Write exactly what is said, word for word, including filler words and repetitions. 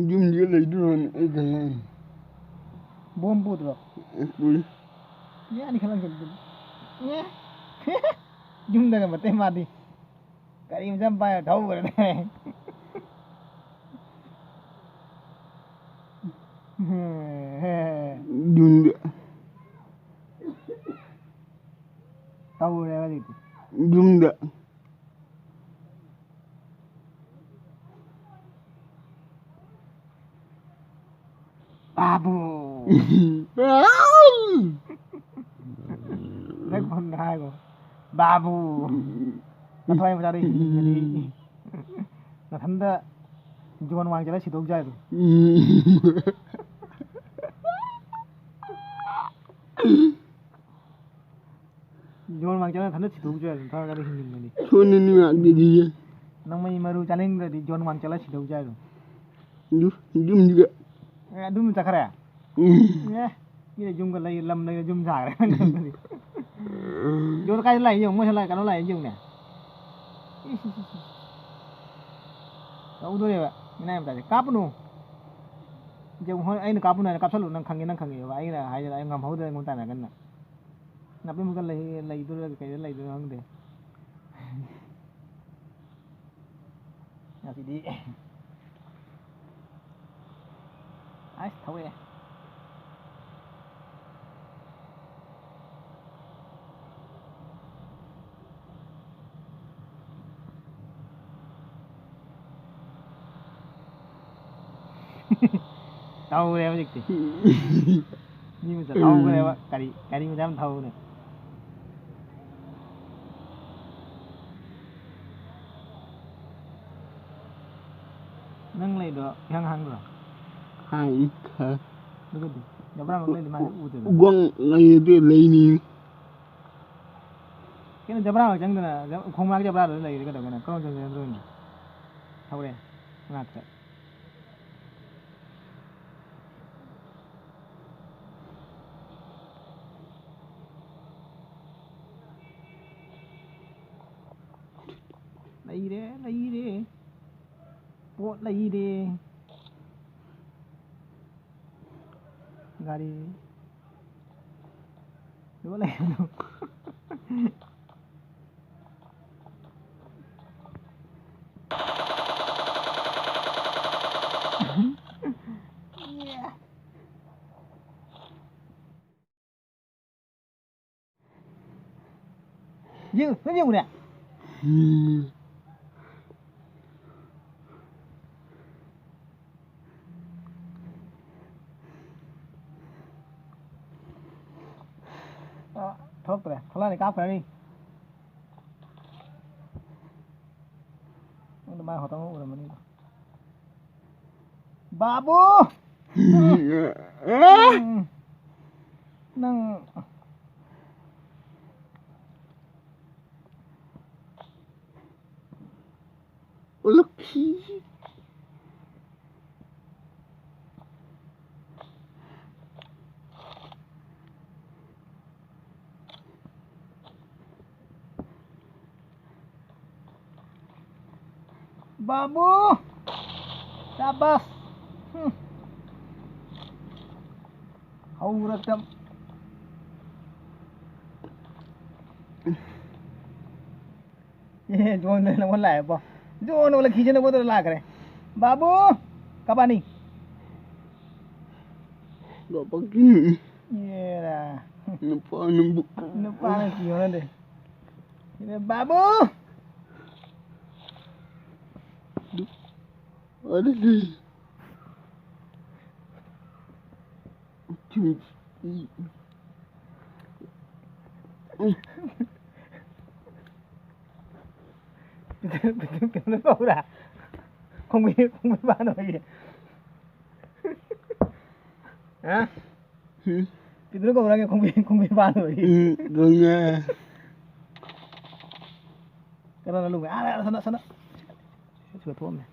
ꯌꯨꯝꯁꯤꯗ ꯂꯩꯗꯣꯏꯔꯣꯅꯦ ꯑꯩ ꯈꯜꯂꯦ꯫ ꯕꯣꯝ ꯄꯨꯗ꯭ꯔꯣ? ꯑꯦ, ꯄꯨꯏ꯫ ꯌꯥꯅꯤ ꯈꯜꯂꯝ ꯈꯜꯂꯝ꯫ ꯑꯦ꯫ ꯌꯨꯝꯗꯒ ꯃꯇꯩ ꯃꯥꯗꯤ꯫ ꯒꯥꯔꯤ ꯃꯆꯥ ꯑꯃ ꯄꯥꯏꯔ ꯊꯧꯈ꯭ꯔꯦꯅꯦ꯫ ꯌꯨꯝꯗ꯫ ꯊꯧꯔꯦ ꯍꯧꯖꯤꯛꯇꯤ꯫ ꯌꯨꯝꯗ꯫ ꯕꯥꯕꯨ꯫ ꯅꯪ ꯈꯣꯟꯗ ꯍꯥꯏꯒꯣ꯫ ꯕꯥꯕꯨ꯫ ꯅꯊꯋꯥꯏ ꯃꯆꯥꯗꯣ ꯍꯤꯡꯉꯗꯤ꯫ ꯅꯊꯟꯗ ꯖꯣꯟ ꯋꯥꯡ ꯆꯠꯂ ꯁꯤꯗꯧ ꯆꯥꯏꯗꯣ꯫ ꯖꯣꯟ ꯋꯥꯡ ꯆꯠꯂ ꯅꯊꯟꯗ ꯁꯤꯗꯧ ꯆꯥꯏꯗꯣ, ꯅꯊꯋꯥꯏ ꯃꯆꯥꯗꯣ ꯍꯤꯡꯅꯤꯡꯉꯗꯤ꯫ ꯁꯣꯟꯅꯅꯤ ꯉꯥꯛꯄꯤꯔꯤꯌꯦ꯫ ꯅꯪ ꯃꯩ ꯃꯔꯨ ꯆꯥꯅꯤꯡꯗ꯭ꯔꯗꯤ ꯖꯣꯟ ꯋꯥꯡ ꯆꯠꯂ ꯁꯤꯗꯧ ꯆꯥꯏꯗꯣ꯫ ꯌꯨꯝꯁꯤꯒ꯫ ꯑꯦ, ꯑꯗꯨꯝ ꯆꯠꯈ꯭ꯔꯦ? ꯎꯝ꯫ ꯑꯦ, ꯃꯤꯅ ꯌꯨꯝꯒ ꯂꯩ, ꯂꯝ ꯂꯩꯔ ꯌꯨꯝ ꯁꯥꯈ꯭ꯔꯦ꯫ ꯌꯨꯝ ꯀꯥꯏꯗ ꯂꯥꯛꯏ ꯌꯦꯡꯉꯨ, ꯃꯣꯏ ꯁꯤꯗ ꯂꯥꯛꯏ, ꯀꯩꯅꯣ ꯂꯥꯛꯏ ꯌꯦꯡꯉꯨꯅꯦ꯫ ꯏꯁ, ꯏꯁ, ꯏꯁ, ꯏꯁ꯫ ꯇꯧꯗꯣꯔꯦꯕ, ꯃꯤꯅꯥꯏ ꯃꯆꯥꯁꯦ꯫ ꯀꯥꯞꯄꯨꯅꯨ꯫ ꯌꯦꯡꯉꯨ, ꯍꯣꯏ, ꯑꯩꯅ ꯀꯥꯞꯄꯨꯅꯨ ꯍꯥꯏꯅ ꯀꯥꯞꯁꯜꯂꯨ, ꯅꯪ ꯈꯪꯉꯦ, ꯅꯪ ꯈꯪꯉꯦꯕ꯫ ꯑꯩꯅ ꯍꯥꯏꯗꯅ ꯑꯩ ꯉꯝꯍꯧꯗ꯭ꯔꯦ, ꯑꯩꯉꯣꯟꯗ ꯇꯥꯟꯅꯒꯅ꯫ ꯅꯥꯄꯤꯃꯨꯛꯇ ꯂꯩ-, ꯂꯩꯗꯣꯏꯔꯥ ꯀꯩꯗ ꯂꯩꯗꯣꯏꯅꯣ ꯈꯪꯗꯦ꯫ ꯉꯁꯤꯗꯤ ꯑꯁ ꯊꯧꯔꯛꯑꯦ꯫ ꯇꯧꯔꯦ ꯍꯧꯖꯤꯛꯇꯤ꯫ ꯃꯤ ꯃꯆꯥ ꯊꯧꯈ꯭ꯔꯦꯕ꯫ ꯀꯔꯤ, ꯀꯔꯤ ꯃꯆꯥ ꯑꯃ ꯊꯧꯔꯦ꯫ ꯅꯪ ꯂꯩꯗꯣ ꯏꯍꯥꯡ ꯍꯥꯡꯗ꯭ꯔꯣ? ꯍꯥꯡꯉꯤ ꯈꯔ꯫ ꯑꯗꯨꯒꯗꯤ ꯖꯕ꯭ꯔꯥ ꯃꯔꯛ ꯂꯩꯗꯤ ꯃꯥꯗꯤ ꯎꯗꯦꯗꯅ꯫ ꯎꯒꯣꯡ ꯂꯩꯔꯗꯤ ꯂꯩꯅꯤ꯫ ꯀꯩꯅꯣ ꯖꯕ꯭ꯔꯥ ꯃꯔꯛ ꯆꯪꯗꯅ ꯎꯈꯣꯡ ꯃꯅꯥꯛ ꯖꯕ꯭ꯔꯥꯗꯨꯗ ꯂꯩꯔꯗꯤ ꯀꯩꯗꯧꯒꯦ ꯅꯪ? ꯀꯔꯣꯝ ꯆꯪꯗꯣꯏꯅꯣ? ꯊꯧꯔꯦ ꯉꯥꯛꯇ꯫ ꯂꯩꯔꯦ, ꯂꯩꯔꯦ꯫ ꯄꯣꯠ ꯂꯩꯔꯦ꯫ ꯒꯥꯔꯤ꯫ ꯂꯣꯏ ꯂꯩ꯫ ꯌꯦꯡ-, ꯅꯪ ꯌꯦꯡꯉꯨꯅꯦ꯫ ꯑ, ꯊꯣꯛꯂꯛꯇ꯭ꯔꯦ꯫ ꯊꯣꯛꯂꯛꯑꯅꯤ, ꯀꯥꯞꯈ꯭ꯔꯅꯤ꯫ ꯅꯪꯗꯣ ꯃꯥꯏ ꯈꯛꯇꯪ ꯎꯔꯝꯃꯅꯤꯗꯣ꯫ ꯕꯥꯕꯨ! ꯎꯝ. ꯅꯪ ꯂꯛꯈꯤ꯫ ꯕꯥꯕꯨ! ꯁꯥꯕꯥꯁ! ꯍꯨꯝ꯫ ꯍꯧꯔꯛꯇ-, ꯑꯦ, ꯖꯣꯟꯗ ꯅꯪꯉꯣꯟ ꯂꯥꯛꯑꯦꯕꯣ꯫ ꯖꯣꯟ ꯑꯣꯜꯂꯛꯈꯤꯁꯦ ꯅꯪꯉꯣꯟꯗ ꯂꯥꯛꯈ꯭ꯔꯦ꯫ ꯕꯥꯕꯨ! ꯀꯕꯥꯅꯤ꯫ ꯂꯣꯄꯛꯀꯤ꯫ ꯑꯦꯔꯥ꯫ ꯅꯨꯄꯥ ꯅꯪꯕꯨ꯫ ꯅꯨꯄꯥꯅ ꯀꯤꯌꯣꯅꯗꯦ꯫ ꯕꯥꯕꯨ! ꯑꯗꯨꯗꯤ꯫ ꯄꯤꯇꯔꯨ, ꯄꯤꯇꯔꯨ, ꯄꯤꯇꯔꯨ ꯀꯧꯔꯥ? ꯈꯣꯡꯕꯤ, ꯈꯣꯡꯕꯤ ꯄꯥꯟ ꯑꯣꯏꯒꯦ꯫ ꯍꯥ? ꯎꯝ꯫ ꯄꯤꯇꯔꯨ ꯀꯧꯔꯥꯒꯦ ꯈꯣꯡꯕꯤ, ꯈꯣꯡꯕꯤ ꯄꯥꯟ ꯑꯣꯏꯒꯦ꯫ ꯎꯝ, ꯈꯪꯉꯦ꯫ ꯀꯅꯥꯅ ꯂꯨꯝꯃꯦ? ꯑꯥ, ꯑꯥ, ꯁꯣꯝꯗ, ꯁꯣꯝꯗ꯫ ꯁꯤꯗ ꯊꯣꯛꯑꯝꯃꯦ꯫